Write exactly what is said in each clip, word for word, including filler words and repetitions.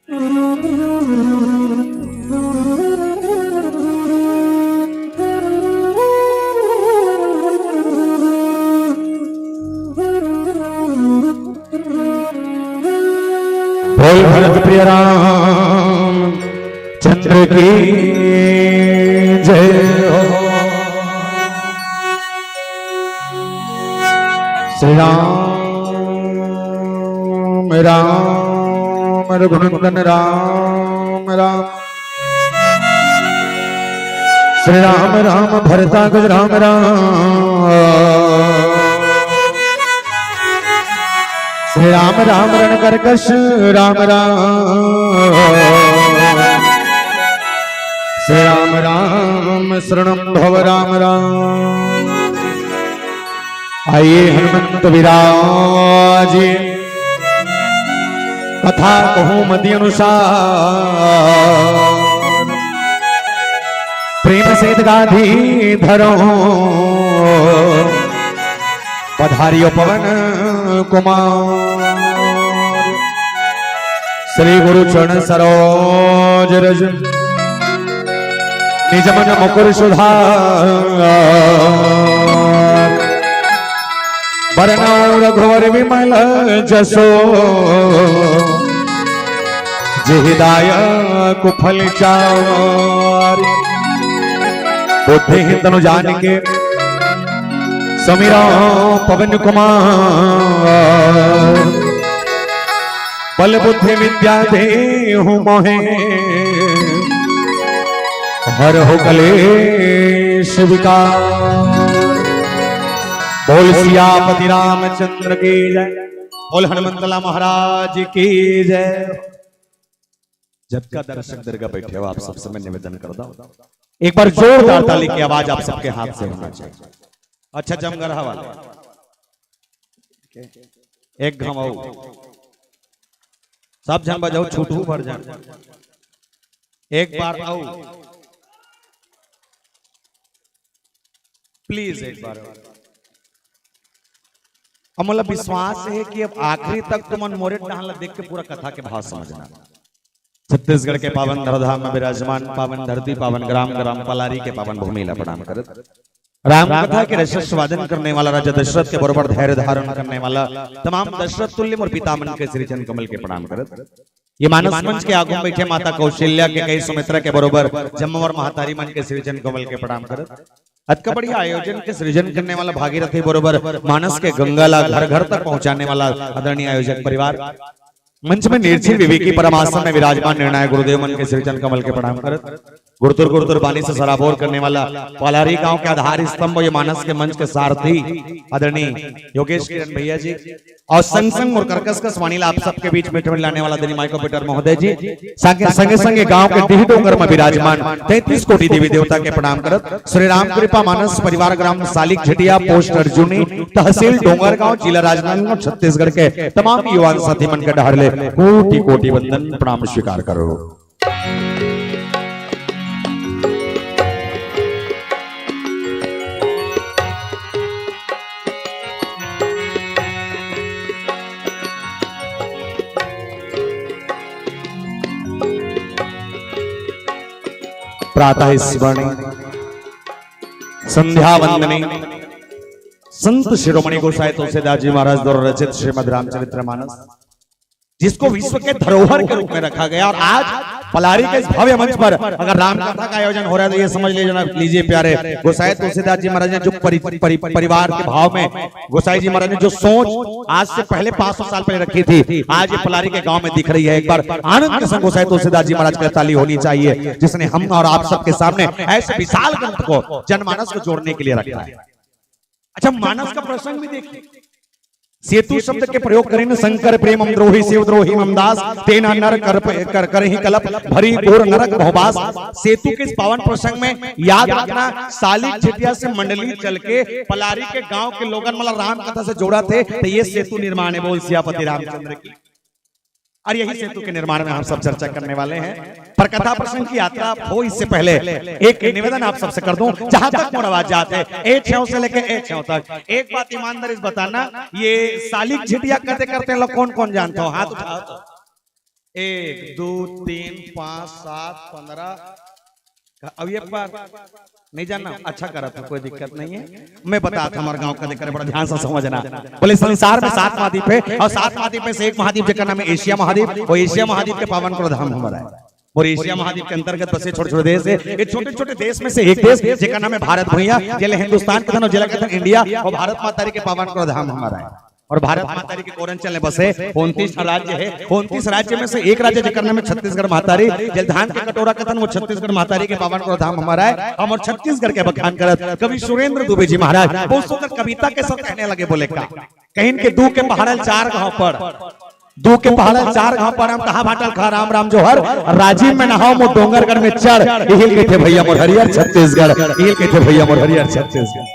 बोल भरत प्रिय राम चंद्र की जय हो। श्री राम राम रघुनंदन राम राम। श्री राम राम भरताग्रज राम राम। श्री राम राम रणकर्कश राम राम। श्री राम राम शरणम भव राम राम। आइए हनुमंत विराज। कथा कहूँ मति अनुसार, प्रेम सहित गांधी धरो। पधारियो पवन कुमार। श्री गुरु चरण सरोज रज, निज मन मुकुर सुधार। बरनउँ रघुवर विमल जसो, जेहि दायक फल चारि। बुद्धिहीन तनु जानिके, सुमिरउँ पवन कुमार। बल बुद्धि विद्या देहु मोहे, हरहु कलेश विकार। बोल सियापति रामचंद्र की जय। बोल हनुमंतला महाराज की जय। जतका दर्शक दरगाह बैठे हो, आप सबसे मैं निवेदन करता हूँ, एक बार जोरदार ताली की आवाज आप सबके हाथ से होना चाहिए। अच्छा, जमगरहा वाला एक घांव अउ, सब झन बजाओ, छुटहू भर झन। एक बार अउ, please एक बार। अब मोला विश्वास हे कि अब आखिरी तक तुमन मोरे डाहन ला देख के पूरा कथा के भाव समझना। छत्तीसगढ़ के पावन धरधाम में विराजमान पावन धरती, पावन ग्राम, ग्राम पलारी के पावन भूमि ला प्रणाम करत, राम कथा के रसस्वादन करने वाला राजा दशरथ के बरोबर धैर्य धारण करने वाला तमाम दशरथ तुल्य मोर पिता मन के श्री चरण कमल के प्रणाम करत, ये मानस मंच के आगू में बैठे माता कौशल्या के कई सुमित्रा के बरोबर जम्मो मोर महतारी मन के श्री चरण कमल के प्रणाम करत, अतका बढ़िया आयोजन के सृजन करने वाला भागीरथी बरोबर मानस के गंगा ला घर घर तक पहुंचाने वाला आदरणीय आयोजक परिवार, मंच में निर्जिल विवेकी परमासन में विराजमान निर्णायक गुरुदेव मन के श्री चरण कमल के प्रणाम करत, गुरतुर गुरतुर बानी से सराबोर करने वाला पलारी गांव के आधार स्तंभ, ये मानस के मंच के सारथी आदरणीय योगेश किरण भैया जी, अउ संग संग मोर करकस कस वाणी ला आप सबके बीच में ठेठ लाने वाला आदरणीय माइको पीटर महोदय जी, संगे संगे संगे गांव के डीह डोंगर में विराजमान तैंतीस कोटि देवी देवता के प्रणाम करत, श्री राम कृपा मानस परिवार, ग्राम सालिक झिटिया, पोस्ट अर्जुनी, तहसील डोंगरगांव, जिला राजनांदगांव, छत्तीसगढ़ के तमाम युवा साथी मन के डहर ले कोटि कोटि वंदन प्रणाम स्वीकार करो। प्रातः स्मरणी, संध्या वंदनी, संत शिरोमणि गोसाई तुलसीदास जी महाराज द्वारा रचित श्रीमद् रामचरित्र मानस, जिसको विश्व के धरोहर के रूप में रखा गया, और आज पलारी के इस भव्य मंच पर अगर राम कथा का आयोजन हो रहा है, तो ये समझ लीजिए ना, लीजिए प्यारे, गोसाई तुलसीदास जी महाराज ने जो परि, परि, परिवार के भाव में गोसाई जी महाराज ने जो सोच आज से पहले पाँच सौ साल पहले रखी थी, आज ये पलारी के गांव में दिख रही है। एक बार आनंद के संग गोसाई तुलसीदास जी महाराज के लिए ताली होनी चाहिए, जिसने हम और आप सबके सामने ऐसे विशाल ग्रंथ को, जनमानस को जोड़ने के लिए रखा है। अच्छा, मानस का प्रसंग भी देखिए, सेतु शब्द के प्रयोग करें न, शंकर प्रेमम द्रोही शिव द्रोही मम दास, तेना नर कर, कर, करही कलप भरी घोर नरक भवबास। सेतु के इस पावन प्रसंग में याद रखना, सालिक झिटिया से मंडली चल के पलारी के गांव के लोगन मन ला राम कथा से जोड़ा थे, तो ये सेतु निर्माण है। बोल सियापति रामचंद्र की। और यही सेतु के निर्माण में हम सब चर्चा करने वाले हैं, पर कथा प्रसंग की यात्रा हो, इससे पहले एक निवेदन आप सबसे कर दूं, जहां तक मोर आवाज जात हे, ए छेव से लेके ए छेव तक, एक बात ईमानदारी से बताना, ये सालिक झिटिया कते करते हैं लोग, कौन कौन जानते हो, हाथ उठाओ तो। एक, दो, तीन, पाँच, सात, पन्द्रह। अब ये बार नहीं जानना, अच्छा करा था, कोई दिक्कत नहीं है। मैं बता था हमारे गांव का, देख बड़ा ध्यान से समझना। बोले, संसार में सात महाद्वीप है और सात महाद्वीप में से एक महाद्वीप जेकर नाम है एशिया महाद्वीप, और एशिया महाद्वीप के पावन को धाम हमारा है। और एशिया महाद्वीप के अंतर्गत बसे छोटे छोटे देश है। ये छोटे छोटे देश में से एक देश जेकर नाम है भारत भुइया, जेला हिंदुस्तान कथन और जेला कथन इंडिया, और भारत माता री के पावन को धाम हमारा है। और भारत माता री के कोरन चले बसे उनतीस राज्य है। उनतीस राज्य में से एक राज्य जेकर नाम है छत्तीसगढ़ माता री, जेला धान के कटोरा कथन, वो छत्तीसगढ़ माता री के पावन को धाम हमारा है। हम और छत्तीसगढ़ के बखान करत कवि सुरेंद्र दुबे जी महाराज बहुत सुंदर कविता के साथ कहने लगे, बोले का, कहिन के दू के पहाड़ल चार घाव पड़, दू के पहाड़ल चार घाव पड़, हम कहाँ भाटल खा राम राम जोहर, राजिम में नहाव मो डोंगरगढ़ में चढ़, इहिल कहिथे भैया मोर हरियर छत्तीसगढ़, इहिल कहिथे भैया मोर हरियर छत्तीसगढ़।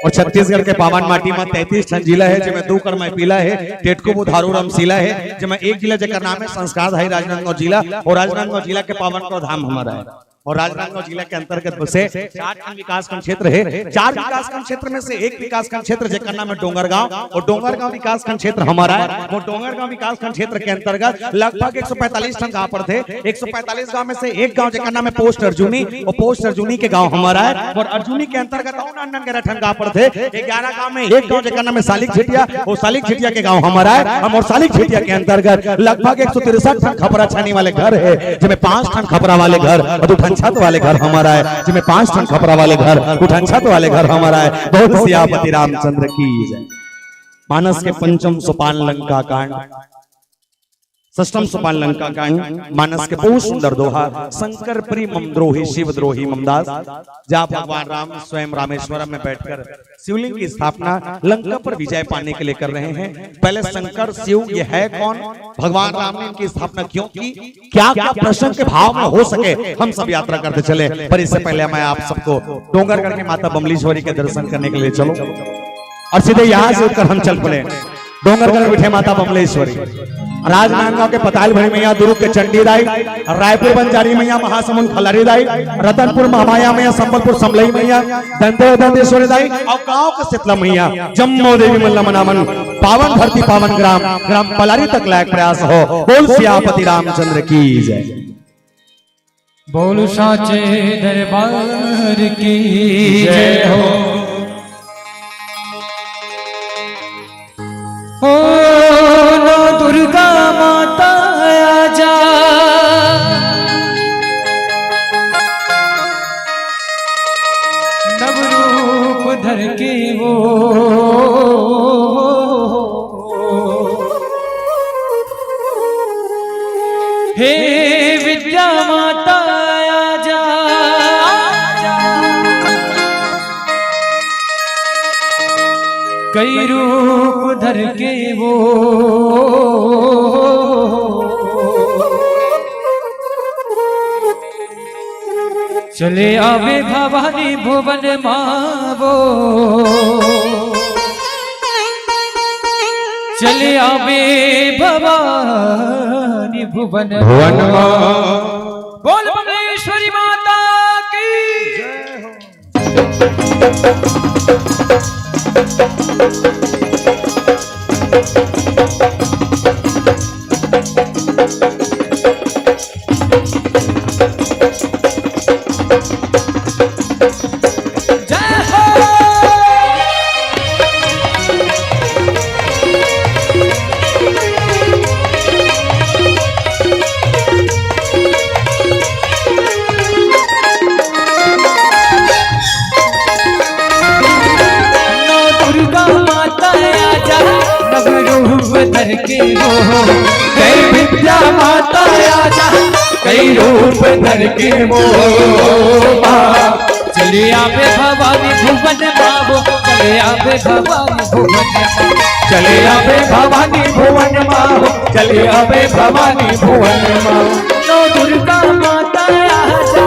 और छत्तीसगढ़ के पावन माटी में तैंतीस ठन जिला है, जेमे दू कर मैं पीला है, टेटको बुधारू रमसीला है, जेमे एक जिला जेकर नाम है संस्कारधारी राजनांदगांव जिला, और राजनांदगांव जिला के पावन को धाम हमारा है। और राजनांदगांव जिला के अंतर्गत बसे चार ठन विकासखंड क्षेत्र है। चार विकासखंड क्षेत्र में से एक विकासखंड क्षेत्र जेकर नाम है डोंगरगांव, और डोंगरगांव विकासखंड क्षेत्र हमारा है। वो डोंगरगांव विकासखंड क्षेत्र के अंतर्गत लगभग एक सौ पैंतालीस ठन गांव पड़थे। एक सौ पैंतालीस गांव में से एक गांव जेकर नाम है पोस्ट अर्जुनी, और पोस्ट अर्जुनी के गांव हमारा है। और अर्जुनी के अंतर्गत और नान नान ग्यारह ठन गांव पड़थे। ग्यारह गांव में एक गांव जेकर नाम है सालिक झिटिया, वो सालिक झिटिया के गांव हमारा है। हम और सालिक झिटिया के अंतर्गत लगभग एक सौ तिरसठ ठन खपरा छानी वाले घर है, जेमे पांच ठन खपरा वाले घर और दू ठन छत वाले घर हमारा है, जेमे पांच ठन खपरा वाले घर, दू ठन छत वाले घर हमारा है। बोल सियापति रामचंद्र की जय। मानस के पंचम सोपान लंका कांड, षष्ठम सोपान लंका कांड, मानस के बहुत सुंदर दोहा, शंकर प्रिय मम द्रोही, शिव द्रोही मम दास। जहाँ भगवान राम स्वयं रामेश्वरम में बैठकर शिवलिंग की स्थापना लंका पर विजय पाने के लिए कर रहे हैं। पहले शंकर शिव ये है कौन, भगवान राम ने इनकी स्थापना क्यों की, क्या क्या प्रसंग के भाव में हो सके, हम सब यात्रा करते चले। पर इससे पहले मैं आप सबको डोंगरगढ़ की माता बमलेश्वरी के दर्शन करने के लिए चलो और सीधे यहाँ से उठकर हम चल पड़े। डोंगरगढ़ में बैठे माता बमलेश्वरी, राजनांदगांव के पताल भैरी मैया, दुर्ग के चंडी दाई, रायपुर बंजारी मैया, महासमुंद खलरी दाई, रतनपुर महामाया मैया, संबलपुर समलई मैया, दंते दंतेश्वरी दाई और गांव के शीतला मैया, जम्मो देवी मन ल मनावन। पावन धरती पावन ग्राम, ग्राम पलारी तक लायक प्रयास हो। बोल सियापति रामचंद्र की जय। बोल साचे दरबार की जय हो। ओ नौ दुर्गा माता आजा, नव रूप धर के वो हे विद्या माता आजा, कई रूप धर के वो चले आवे भवानी भुवन मावो। चले आवे भवानी भुवन भुवन मावो। बोल बमलेश्वरी माता की। नौ दुर्गा माता आजा, नव रूप धर के वो। जय विद्या माता आजा, कई रूप धर के वो। चले आवे भवानी भुवन मावो, चले आवे भवानी भुवन मावो। चले आवे भवानी भुवन मावो, चले आवे भवानी भुवन मावो। नौ दुर्गा माता आजा,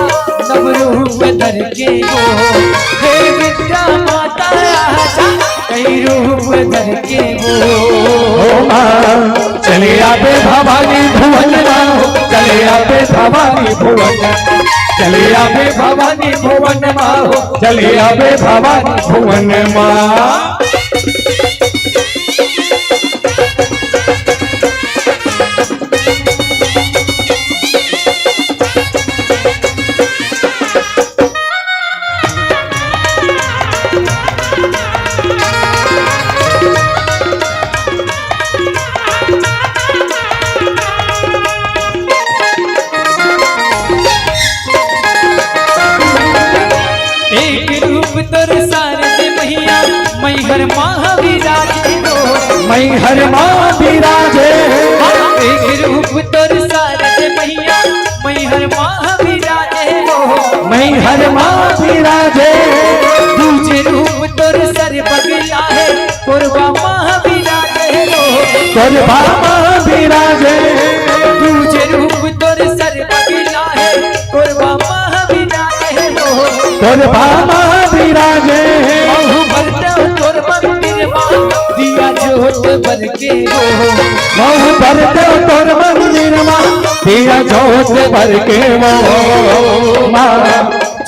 नव रूप धर के वो। हे विद्या माता आजा, कई रूप धर के वो। ओ माँ, चले आवे भवानी भुवन माँ, चले आवे भवानी भुवन, चले आवे भवानी भुवन माँ, चले आवे भवानी भुवन माँ। मैहर मा बिराजे। एक रूप तोर सारज मैया, मैहर मा बिराजे हो। मैहर मा बिराजे। दूजे रूप तोर सर बगला हे, कोरबा मा बिराजे हो। कोरबा मा बिराजे। दूजे रूप तोर सर बगला हे, कोरबा मा बिराजे हो। कोरबा मा बिराजे। महूँ भर देव तोर मंदिर मा, दिया जोत बर के हो। महूँ भर देव तोर मंदिर मा, दिया जोत बर के हो। माँ,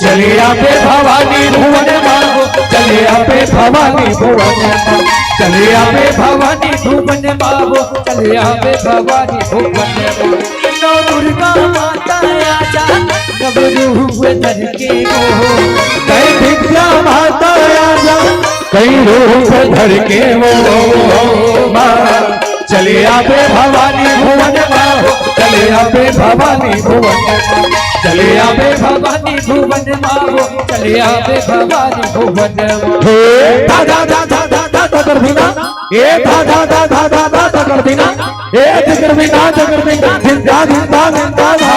चले आबे भवानी भुवन मा हो, चले आबे भवानी भुवन मा, चले आबे भवानी भुवन मा हो, चले आबे भवानी भुवन मा। नौ दुर्गा माता आजा, नव रूप धर के हो। कई विद्या माता आजा, कई रूप धर के हो। माँ, चले आबे भवानी भुवन मा हो, चले आबे भवानी भुवन मा, चले आबे भवानी भुवन मा हो, चले आबे भवानी भुवन मा। हे धा धा धा धा धा धा धा कर दीना, ए धा धा धा धा धा धा धा कर दीना, ए धिकर दीना, धिकर दीना, धिन धा, धिन धा, धिन धा धा।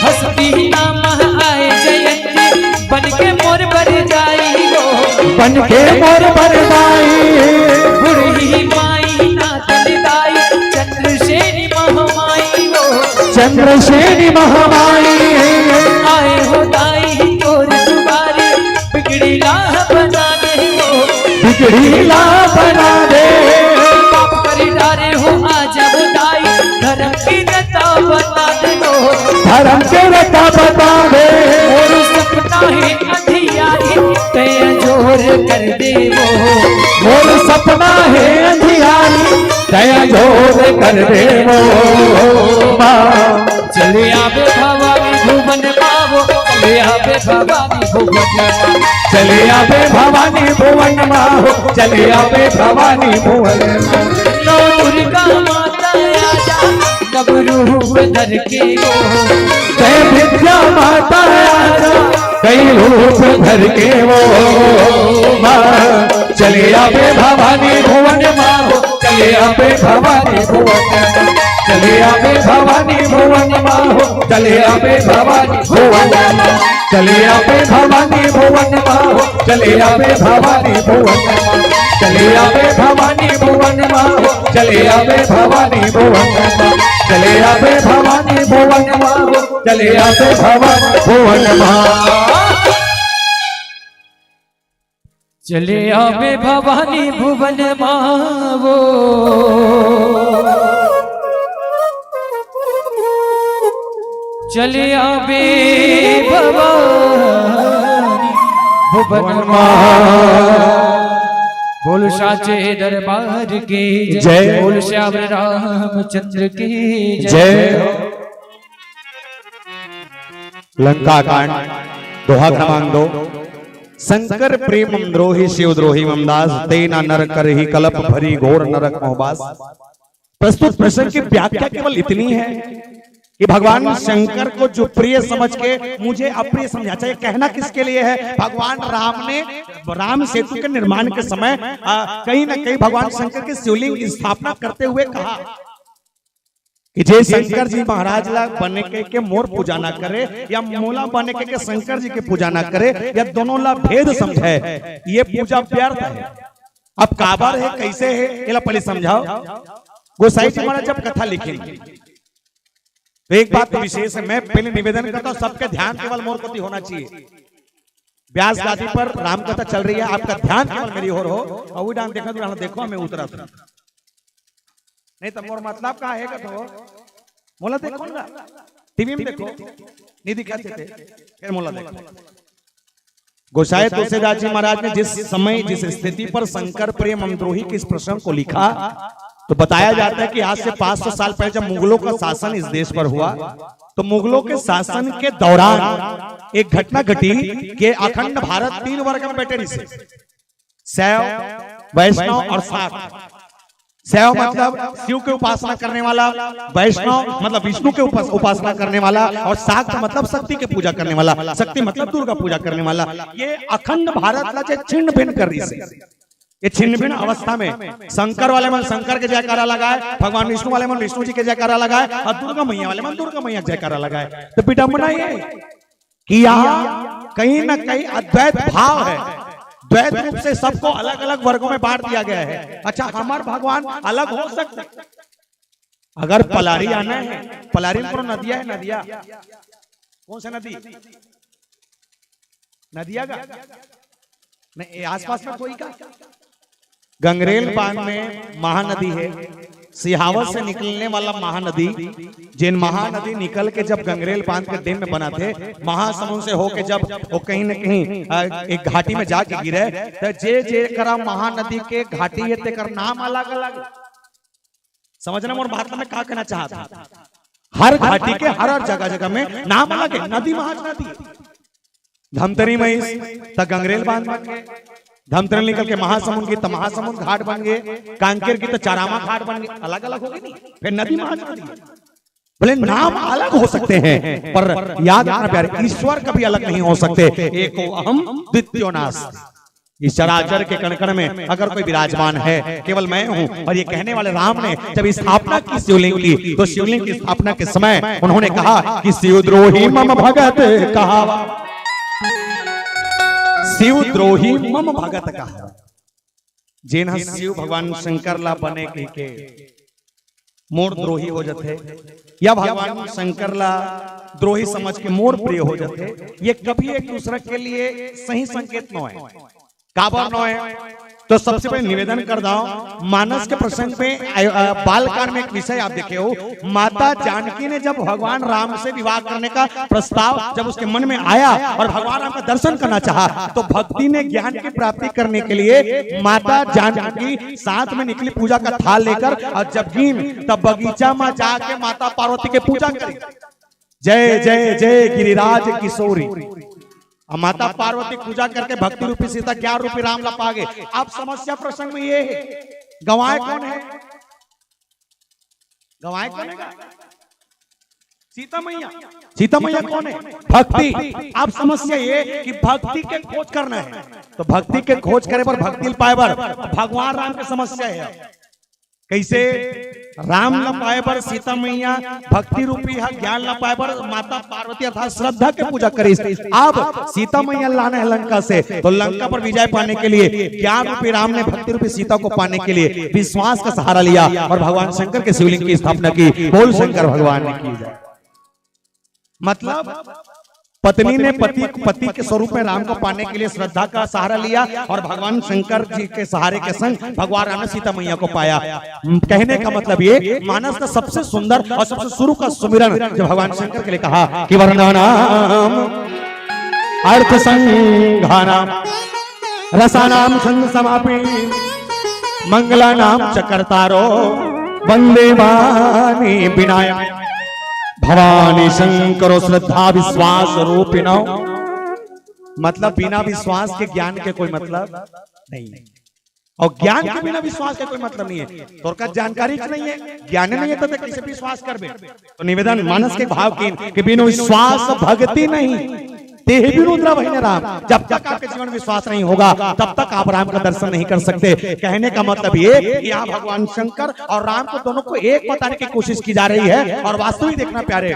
हस्ती नाम आए जयंती, बन के मोर बर जाई हो। बन के मोर बर जाई। बुढ़ी माई नाचन दाई, चंद्रसेनी महामाई हो। चंद्रसेनी महामाई। आए हो दाई तोर दुआरे, बिगड़ी लाह बना दे हो। बिगड़ी लाह बना दे। पाप कर डारे हो, आजा हो दाई, धर्म की रता बता दे हो। धर्म के रता बता दे। मोर सपना हे अंधियारी, तय जोर कर दे वो। मोर सपना हे अंधियारी, तय जोर कर दे वो। माँ, चले आबे भवानी भुवन मा हो, चले आबे भवानी भुवन मा। चले आबे भवानी भुवन मा हो, चले आबे भवानी भुवन मा। नौ दुर्गा माता आजा, नव रूप धर के हो। जय विद्या माता आजा, कई रूप धर के हो। माँ, चले आबे भवानी भुवन मा हो, चले आबे भवानी भुवन मा। चले आबे भवानी भुवन मा हो, चले आबे भवानी भुवन मा। चले आबे भवानी भुवन मा हो, चले आबे भवानी भुवन मा। चले आबे भवानी भुवन मा हो, चले आबे भवानी भुवन मा। चले आबे भवानी भुवन मा हो, चले आबे भवानी भुवन मा। चले आबे भवानी भुवन मा वो। चले आबे भवानी भुवन मा। बोल साचे दरबार की जय। जय। बोल श्याम रामचंद्र की जय। जय। लंका कांड, दोहा क्रमांक दो। शंकर प्रेम मम द्रोही, शिव द्रोही मम दास, तेना नर करही कलप भरी घोर नरक मोहबास। प्रस्तुत प्रसंग की व्याख्या केवल इतनी है कि भगवान शंकर को जो प्रिय समझ के मुझे अप्रिय समझा, चाहे कहना किसके लिए है, भगवान राम ने राम सेतु के निर्माण के समय, आ, कहीं ना कहीं भगवान शंकर के शिवलिंग की स्थापना करते हुए कहा कि जे शंकर जी महाराज ला बने के, के मोर पूजा ना करे या मोला बने के, के शंकर जी के पूजा ना करे या दोनों ला भेद समझे, ये पूजा व्यर्थ है। अब काबर है, कैसे है, एला पहले समझाओ। गोसाई जी महाराज जब कथा लिखे तो एक बात तो विशेष है, मैं पहले निवेदन करता हूँ, सबके ध्यान केवल मोर कोती होना चाहिए। व्यास गादी पर राम कथा चल रही है, आपका ध्यान केवल मेरी ओर हो। और वो डांग देखा, तू डांग देखो, मैं उतरा था। नहीं तो मोर मतलब का है का तो मोला देखो ना, टीवी में देखो, नहीं दिखाते थे, फिर मोला देखो। गोसाई तुलसीदास जी महाराज ने जिस समय, जिस स्थिति पर शंकर प्रेम मम द्रोही के इस प्रसंग को लिखा, तो बताया जाता है कि आज से पाँच सौ साल पहले जब मुगलों का शासन इस देश पर हुआ, तो मुगलों के शासन के दौरान एक घटना घटी कि अखंड भारत तीन वर्ग में बटे रहिसे, शैव, वैष्णव और शाक्त। शैव मतलब शिव के उपासना करने वाला, वैष्णव मतलब विष्णु के उपास-, उपासना करने वाला, और शाक्त मतलब शक्ति के पूजा करने वाला, शक्ति मतलब दुर्गा पूजा करने वाला। ये अखंड भारत ला जे छिन्न भिन्न कर रही से, ये छिन्न भिन्न अवस्था में शंकर वाले मन शंकर के जयकारा लगाए, भगवान विष्णु वाले मन विष्णु जी के जयकारा लगाए, और दुर्गा मैया वाले मन दुर्गा मैया के जयकारा लगाए। तो विडंबना ये कि यहाँ कहीं ना कहीं अद्वैत भाव है, द्वैत रूप से सबको अलग अलग वर्गों में बांट दिया गया है। अच्छा, हमार भगवान अलग हो सकते? अगर पलारी आना है, पलारी में कोनो नदिया है, नदिया, कौन सा नदी? नदिया का? नहीं, ये आसपास में कोई का? गंगरेल बांध में महानदी है, सिहावत से निकलने वाला महानदी, जिन महानदी निकल के जब गंगरेल बांध के डेम में बना थे, महासमुंद से होके जब वो कहीं ना कहीं, अ, एक घाटी में जाके गिरे, तो जे जे करा महानदी के घाटी है, तेकर नाम अलग अलग। समझना मोर बात ला, मैं का कहना चाहता हूँ। हर घाटी के हर हर जगह जगह में नाम अलग है। नदी महानदी, धमतरी महिस त गंगरेल बांध बन गए, धमतरी निकल के महासमुंद की त महासमुंद घाट बन गए, कांकेर की त चारामा घाट बन गए, अलग अलग हो गए नहीं। फिर नदी महानदी, भले नाम अलग हो सकते हैं, पर याद रखना प्यारे, ईश्वर कभी अलग नहीं हो सकते। एको अहम द्वितीयो नास्ति। इस चराचर के कण कण में अगर कोई विराजमान है, केवल मैं हूं। और ये कहने वाले राम ने जब स्थापना की शिवलिंग की, तो शिवलिंग की स्थापना के समय उन्होंने कहा कि "शिव द्रोही मम भगत कहावा, शिव द्रोही मम भगत कहावा।" जेन ह शिव भगवान शंकर ला बने कह के मोर द्रोही हो जथे, या भगवान शंकर ला द्रोही समझ के मोर प्रिय हो जथे, ये कभी एक दूसरा के लिए सही संकेत नोय। काबर नोय? तो सबसे पहले निवेदन कर दाओ, मानस के प्रसंग में, अ, अ, बालकांड में एक विषय आप देखे हो, माता जानकी ने जब भगवान राम से विवाह करने का प्रस्ताव जब उसके मन में आया और भगवान राम का दर्शन करना चाहा, तो भक्ति ने ज्ञान की प्राप्ति करने के लिए माता जानकी साथ में निकली पूजा का थाल लेकर, और जब गीन तब बगीचा में जाके माता पार्वती के पूजा करी। जय जय जय गिरिराज किशोरी। अब माता पार्वती पूजा करके भक्ति रूपी सीता, ज्ञान रूपी राम ला पागे। अब समस्या प्रसंग में ये है, गंवाय कौन है? गंवाय कौन है? सीता मैया। सीता मैया कौन है? भक्ति। अब समस्या ये कि भक्ति के खोज करना है, तो भक्ति के खोज करे बर, भक्ति पाए बर भगवान राम के समस्या है। कैसे? राम ला पाए बर सीता मैया, भक्ति रूपी ह ज्ञान ला पाए बर माता पार्वती अर्थात श्रद्धा के पूजा करिस। अब सीता मैया लाना है लंका से, तो लंका पर विजय पाने के लिए ज्ञान रूपी राम ने भक्ति रूपी सीता को पाने के लिए विश्वास का सहारा लिया और भगवान शंकर के शिवलिंग की स्थापना की। बोल शंकर भगवान ने की जय। मतलब पत्नी ने पति, पति के स्वरूप में राम को पाने के लिए श्रद्धा का सहारा लिया और भगवान शंकर जी के सहारे के संग भगवान राम ने सीता मैया को पाया। कहने का मतलब ये, मानस का सबसे सुंदर और सबसे शुरू का सुमिरन जो भगवान शंकर के लिए कहा कि "वर्णानाम अर्थ संघानाम रसानाम छंद समापी, मंगलानाम च कर्तारो, वंदे माने विनायक, भवानी शंकरो श्रद्धा विश्वास रूपिणो।" मतलब बिना विश्वास के ज्ञान के कोई मतलब नहीं है, और ज्ञान के बिना विश्वास के कोई मतलब नहीं है। तोर का जानकारी च नहीं है, ज्ञान नहीं है, तो ते कैसे विश्वास करबे? तो निवेदन मानस के भाव की कि "बिनु विश्वास भक्ति नहीं, तेहि बिनु द्रवहीन राम।" जब तक आपके जीवन में विश्वास नहीं होगा, तब तक आप राम का दर्शन नहीं कर सकते। कहने का मतलब ये कि यहाँ भगवान शंकर और राम को, दोनों को एक बताने की कोशिश की जा रही है। और वास्तविक देखना प्यारे,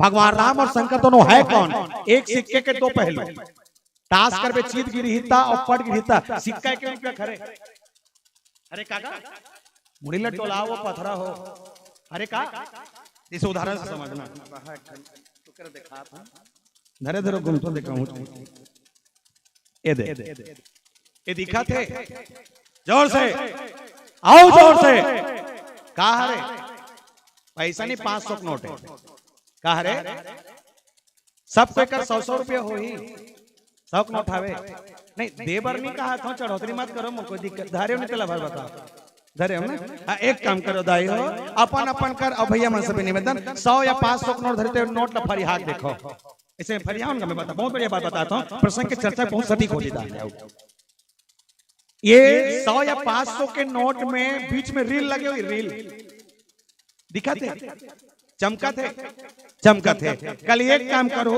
भगवान राम और शंकर दोनों है कौन? एक सिक्के के दो पहलू। ताश करबे चित गिरही त और पट गिरही त, सिक्का एक रुपया खरे। अरे काका, मुड़ी ल डोलाओ, वो पथरा हो। अरे का, इसे उदाहरण से समझना। धरे धरे घूम तो देखा हूँ। ये दे, ये दिखा थे, जोर से, आओ जोर से। का हरे? पैसा नहीं, पाँच सौ के नोट है। का हरे? सबको एकर सौ सौ रुपया होही। सौ के नोट हवे। नहीं, दे बर नहीं कहा था, चढ़ोतरी मत करो, मोर कोई दिक्कत। धरे हो नहीं तेला भाई बताओ। धरे हो ना? हाँ, एक काम करो दाई हो, अपन अपन कर, अब भैया मन से भी निवेदन, सौ या पाँच सौ के नोट धरे ते नोट ला फरिहा के देखो। ऐसे फरिहा उनका मैं बता, बहुत बढ़िया बात बताता हूँ, प्रसंग के चर्चा बहुत सटीक होती जाती है। ये सौ या पांच सौ के नोट में बीच में रील लगे हुई, रील दिखत हे, चमकत हे, चमकत हे। कल एक काम करो,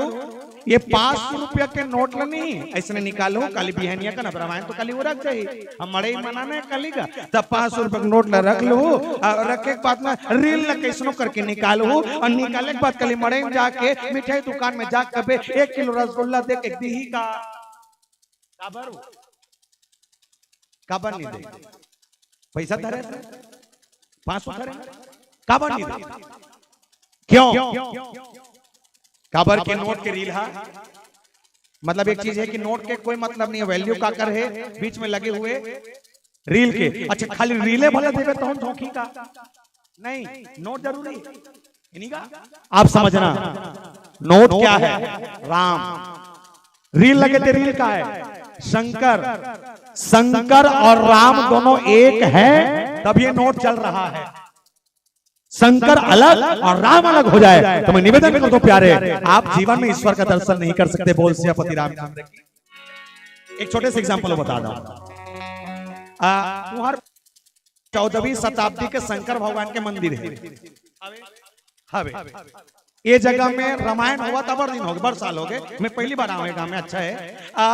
ये पांच सौ रुपया के नोट ल नहीं ऐसने निकालो, कल बिहनिया का नबरवाए तो कल वो रख जाही। हम मड़ई मनाना है कल ही का, तब पांच सौ रुपया के नोट ल रख लो और रखे के बाद में रील ल कैसनो करके निकालो और निकाले के बाद कल मड़ई में जाके मिठाई दुकान में जाके कबे एक किलो रसगुल्ला दे के दीही का? काबर हो? काबर नहीं दे? पैसा धरे, पांच सौ धरे, काबर नहीं दे? क्यों? काबर के नोट के रील हा, मतलब एक चीज है कि नोट के कोई मतलब नहीं है, वैल्यू का कर है बीच में लगे हुए रील के। अच्छा, खाली रीले भला देवे तो हम धोखी का? नहीं, नोट जरूरी है। इन्हीं का आप समझना, नोट क्या है? राम। रील लगे थे, रील का है? शंकर। शंकर और राम दोनों एक है, तब ये नोट चल रहा है। शंकर अलग और राम अलग हो जाए तो मैं निवेदन करता हूं प्यारे, आप जीवन में ईश्वर का दर्शन नहीं कर सकते। बोल सियापति रामचंद्र की। एक छोटे से एग्जाम्पल बता दो। आ, तुम्हार चौदहवीं शताब्दी के शंकर भगवान के मंदिर है। हवे। ये जगह में रामायण हुआ था, बड़ दिन हो गए, बड़ साल हो गए, मैं पहली बार आऊँ ये गांव में। अच्छा है, आ,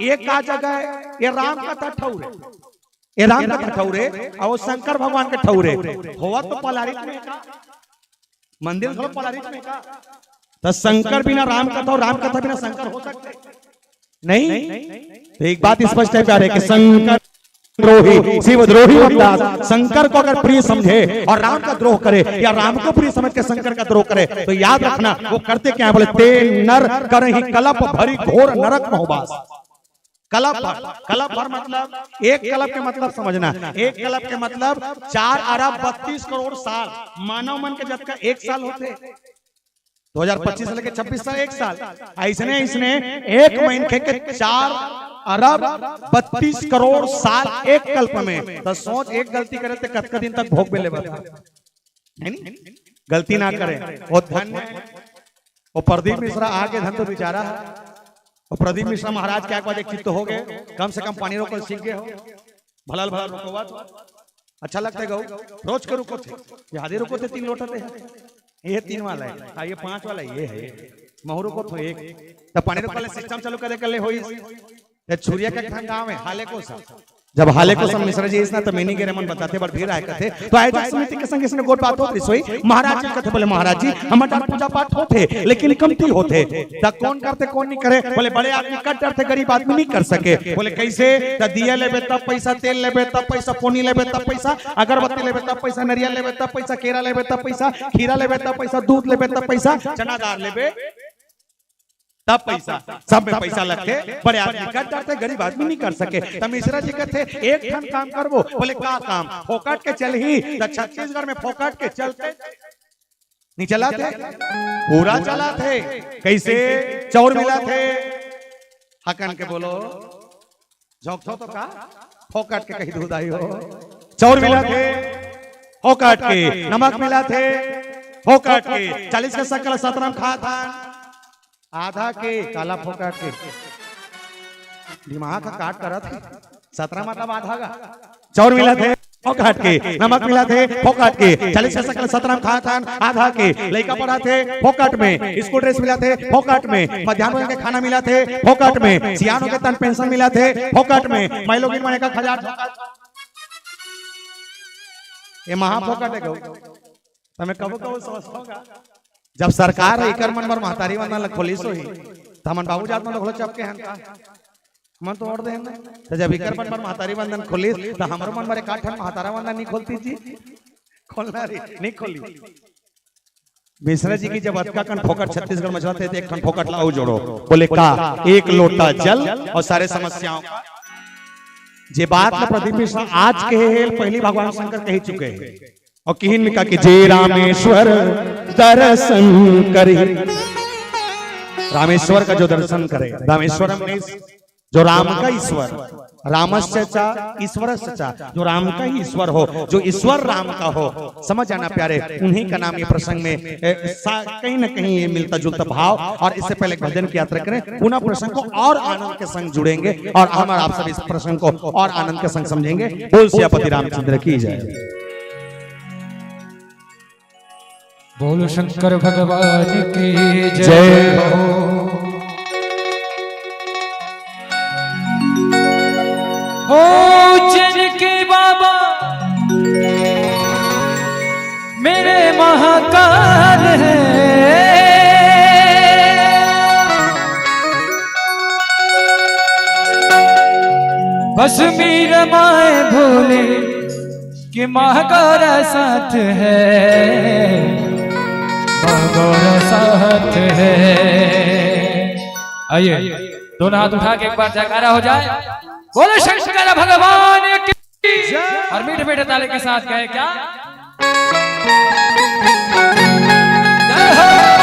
ये का जगह है? ये राम कथा ठौर है, ये राम कथा ठौर है और वो शंकर भगवान के ठौर है। हुआ तो पलारित में का मंदिर, थोड़ा पलारित में का, तो शंकर बिना राम कथा और राम कथा बिना शंकर हो सकते? नहीं। तो एक बात स्पष्ट है प्यारे कि शंकर द्रोही, शिव द्रोही रामदास शंकर को अगर प्रिय समझे और राम का द्रोह करे या राम को प्रिय समझ के शंकर का द्रोह करे, तो याद रखना वो करते क्या है? बोले, "ते नर करही कलप भरी घोर नरक महु बास।" कलप भर, कलप भर मतलब एक कलप के मतलब समझना, एक कलप के मतलब चार अरब बत्तीस करोड़ साल, मानव मन के जब का एक साल होते, दो हज़ार पच्चीस से लेके छब्बीस साल, एक साल, ऐसने ऐसने एक महीने के चार अरब बत्तीस करोड़ साल एक कल्प में। तो सोच, एक गलती करे तो कतका दिन तक भोग में लेबा? नहीं, गलती ना करे। वो धन्य, वो प्रदीप मिश्रा आगे धन तो बेचारा है। वो प्रदीप मिश्रा महाराज के आगे बाद एक चित्त हो गए, कम से कम पानी रोकल सीख गए हो। भलल भलल रुकवा तो अच्छा लगता है गऊ। रोज के रुको थे, यादे रुको थे, तीन लोटा थे। ये तीन वाला है, हाँ, ये पांच वाला ये है। महू रुको तो एक, तो पानी रोक वाले सिस्टम चालू करे कर ले होई। ये छुरिया के ठन गांव है हाले को सा। जब हाले को सब मिश्रा जी इसना तो मैंने गेरे मन बताते बड़ भीड़ आए करते, तो आयोजक समिति के संग इसने गोट बात होत रही सोई। महाराज जी कथे बोले, "महाराज जी, हमर डार पूजा पाठ होथे, लेकिन कमती होथे।" त कौन करथे, कौन नहीं करे? बोले, "बड़े आदमी कर डरथे, गरीब आदमी नहीं कर सके।" बोले, "कैसे?" त दिया लेबे तब पैसा, तेल लेबे तब पैसा, पोनी लेबे तब पैसा, अगरबत्ती लेबे तब पैसा, नरियल लेबे तब पैसा, केरा लेबे तब पैसा, खीरा लेबे तब पैसा, दूध लेबे तब पैसा, चना दार लेबे तब पैसा, सब में पैसा लगथे। बड़े आदमी कर डरथे, गरीब आदमी नहीं कर सके। त मिश्रा जी कथे, "एक ठन काम करबो।" बोले, "का काम?" "फोकट के चलही त छत्तीसगढ़ में फोकट के चलथे, नहीं चलाथे?" पूरा चलाथे। कैसे? चौर मिलाथे। हकन के बोलो, झोंकथो तो का? फोकट के कही दूध आई हो। चौर मिलाथे, फोकट के। नमक मिलाथे, फोकट के। चालीस के शक्कर सतरम खात हन, आधा के। काला फोकट के, दिमाग का काट करत है। सतरम मतलब आधा का। चौर मिलाथे, फोकट के। नमक मिलाथे, फोकट के। चालीस के शक्कर सतरम खात हन, आधा के। लइका पढ़ाथे, फोकट में। स्कूल ड्रेस मिलाथे, फोकट में। मध्यान्ह भोजन के खाना मिलाथे, फोकट में। सियान होगे तहन पेंशन मिलाथे, फोकट में। माईलोगिन मन एक एक हजार। ये महा फोकट है गऊ। तमे कबो कबो सोचथव का, जब सरकार ह एकर मन बर महतारी वंदन ल खोलिस होही, त हमन बाबू जात मन ल घलो चपके हन का? हमन तो ओढ़ दे हन ना। त जब एकर मन बर महतारी वंदन खोलिस, त हमरो मन बर एक आध ठन महतारा वंदन नहीं खोलती जी? खोलना रे, नहीं खोली। मिश्रा जी की जब अतका कन फोकट छत्तीसगढ़ में चलत हे, त एक ठन फोकट ला अउ जोड़ो। बोले का? एक लोटा जल और सारे समस्याओं का। जे बात ल प्रदीप मिश्रा आज कहे हे, पहली भगवान शंकर कही चुके हे। और किहिन में का कि जे रामेश्वर दर्शन करी, रामेश्वर का जो दर्शन करे, रामेश्वरम में जो राम का ईश्वर, रामस्य च ईश्वरस्य च, जो राम का ही ईश्वर हो, जो ईश्वर राम का हो, समझ जाना प्यारे, उन्हीं का नाम ये प्रसंग में, ए, सा-, कहीं ना कहीं ये मिलता जुलता भाव। और इससे पहले एक भजन की यात्रा करें, पुनः प्रसंग को और आनंद के संग जुड़ेंगे और हम और आप सब इस प्रसंग को और आनंद के संग समझेंगे। बोल सियापति रामचंद्र की जय। बोलो शंकर भगवान की जय। जय हो। हो जिनके बाबा मेरे महाकाल है, बस मेरा माए भोले कि माँ गौरा साथ है, माँ गौरा साथ है। आइए, दोनों हाथ उठा के एक बार जयकारा हो जाए। बोले शंकर भगवान की। और मीठे मीठे ताली के साथ कहे क्या? जय हो।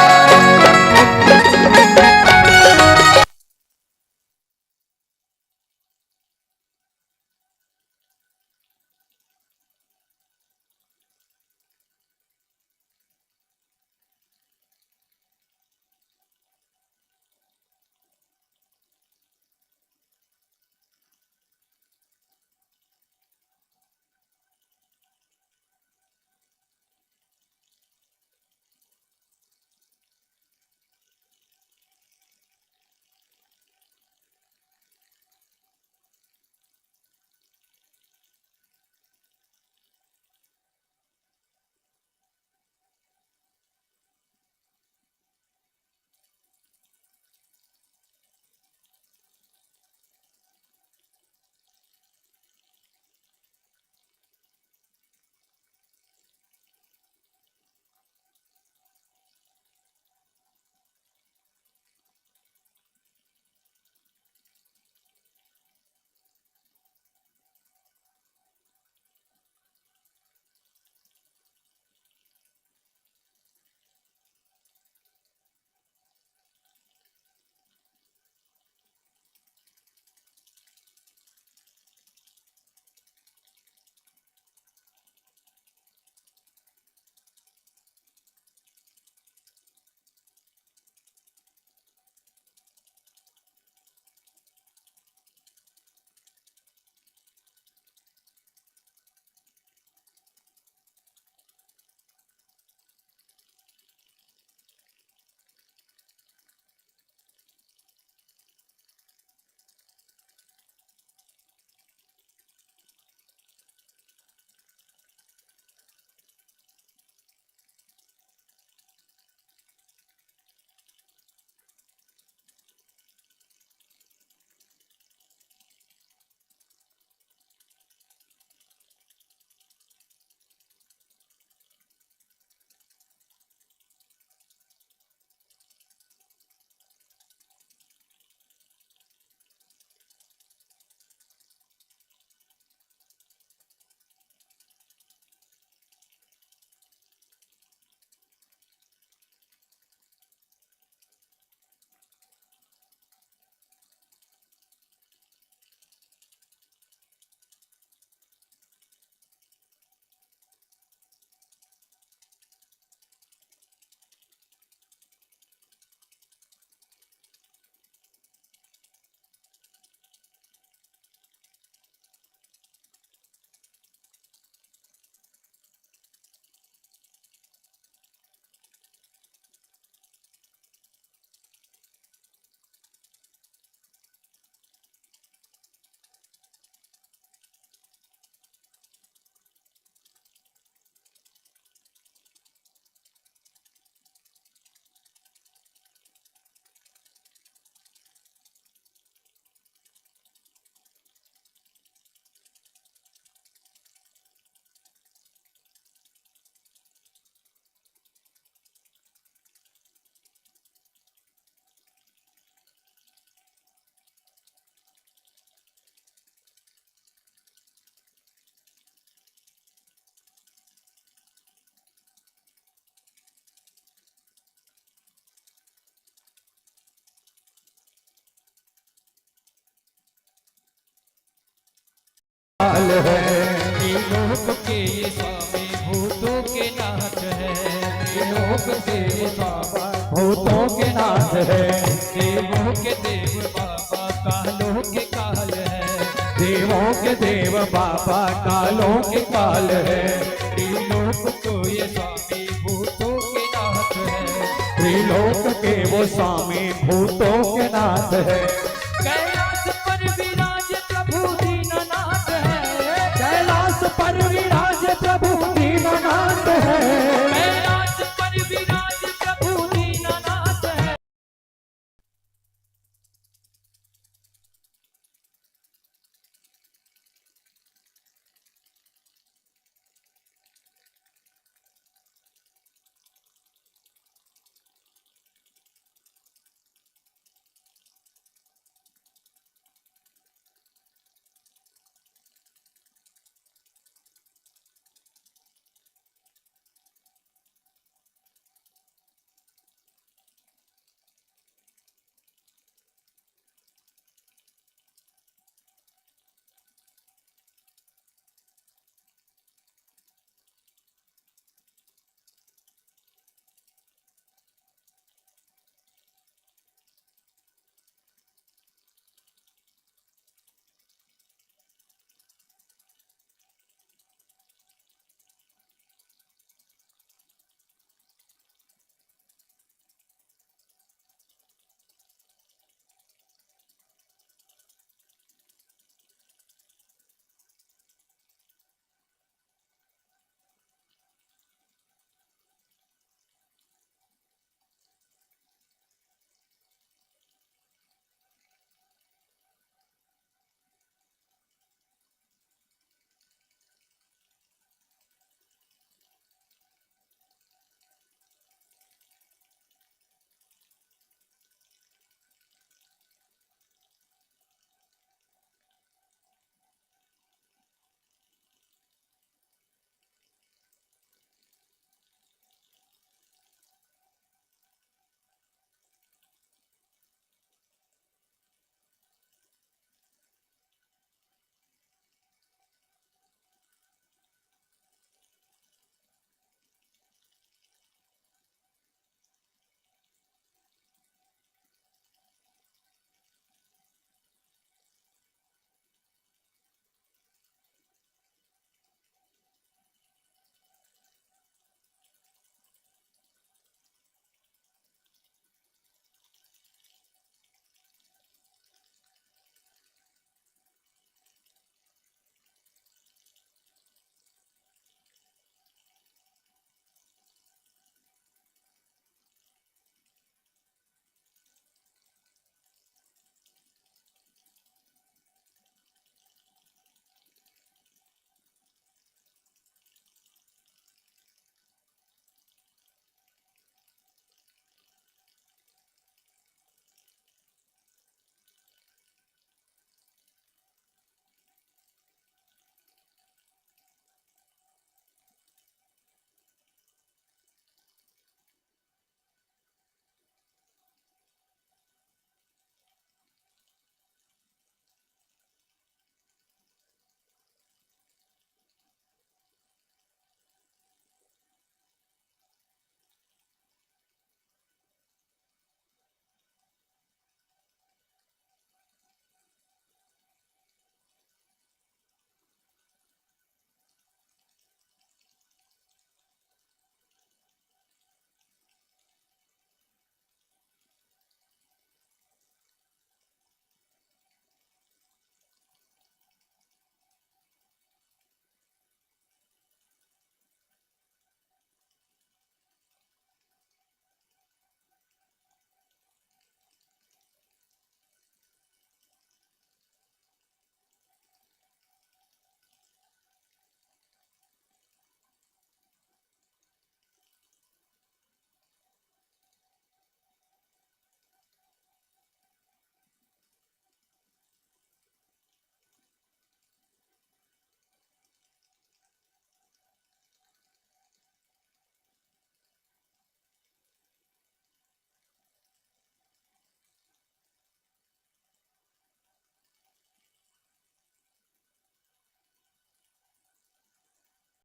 देवों के देव बाबा कालों के काल है। देवों के देव बाबा कालों के काल है। त्रिलोक को ये स्वामी भूतों के नाथ है। त्रिलोक के वो स्वामी भूतों के नाथ है। कैलाश पर विराज प्रभु दीननाथ है। कैलाश पर विराज प्रभु दीननाथ है।